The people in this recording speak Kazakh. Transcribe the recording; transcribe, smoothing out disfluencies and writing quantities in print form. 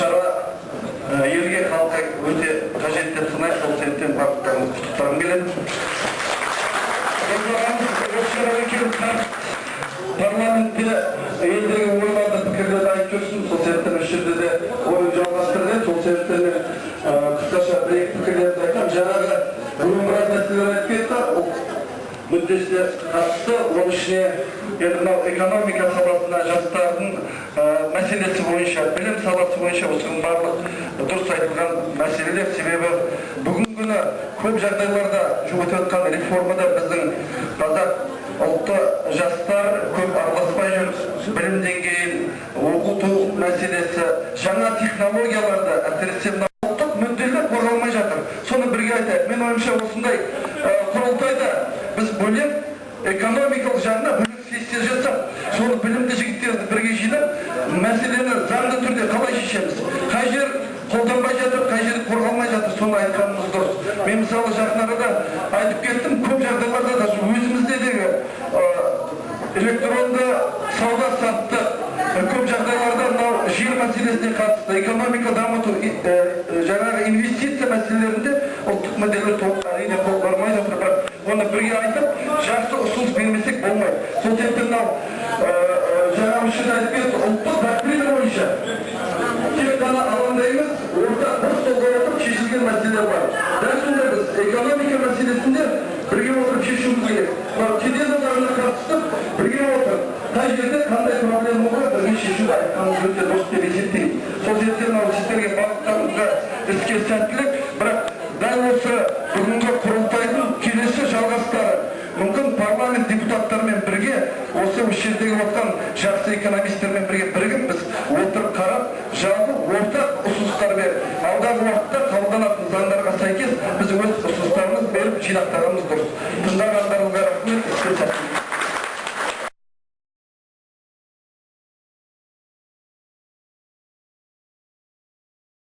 Шара елге, халыққа өте қажет деп санаймын. Сол себептен барлықтарыңызды құттықтағым келеді. Осы шараға келіп, парламентте елдегі ойларды, пікірлерді айтып жүрсін. Сол себептен осы жерде де ойын жалғастырды. Сол себептен мен қысқаша бір екі пікірлерді айтамын. Жаңағы бүгін біраз мәселелер айтып кетті, ұлт мүддесіне қатысты. Оның ішіне енді мынау экономика саласына, жастардың мәселесі бойынша, білім саласы бойынша, осының барлық дұрыс айтылған мәселелер. Себебі бүгінгі күні көп жағдайларда өтіп жатқан реформада біздің қазақ ұлтты жастар көп араласпай жүр. Білім деңгейін, оқыту мәселесі, жаңа технологияларды, әсіресе мына ұлттық мүдделер қорғалмай жатыр. Соны бірге айтайық. Мен ойымша, осындай құрылтайда біз бөлек, экономикалық жағына бөлек сессия жасап, соны білімді жігіттерді бірге жинап, мәселені заңды түрде қалай шешеміз, қай жер қолданбай жатыр, қай жер қорғалмай жатыр, соны айтқанымыз дұрыс. Мен, мысалы, жақын арада айтып кеттім, көп жағдайларда даже өзіміздегі электронды сауда саттық, көп жағдайларда мынау жер мәселесіне қатысты, экономика дамыту, жаңағы инвестиция мәселелерінде ұлттық мүдделер толық, әрине, қол бармай жатыр. Бірақ оны бірге айтып, жақсы ұсыныс бермесек, болмайды. Сол себептен мынау жаңа осы жерде айтып кетті, ұлттық доктрина бойынша тек қана алаңда емес, ортақ бір столға отырып шешілген мәселелер бар. Дәл сондай біз экономика мәселесінде бірге отырып шешуіміз керек. Мынау кеден одағына қатысты бірге отырып, қай жерде қандай проблема бар, бірге шешуді айтқанымыз өте дұрыс деп есептеймін. Сол себептен мынау сіздерге, барлықтарыңызға іске сәттілік. Бірақ дәл осы бүгінгі құрылтайдың келесі жалғастары мүмкін парламент депутаттарымен бірге, осы жердегі отқан жақсы экономистермен бірге бірігіп, біз отырып қарап, жалпы ортақ ұсыныстар беріп, алдағы уақытта қабылданатын заңдарға сәйкес біз өз ұсыныстарымызды беріп, жинақтағанымыз дұрыс. Тыңдағандарыңызға рахмет.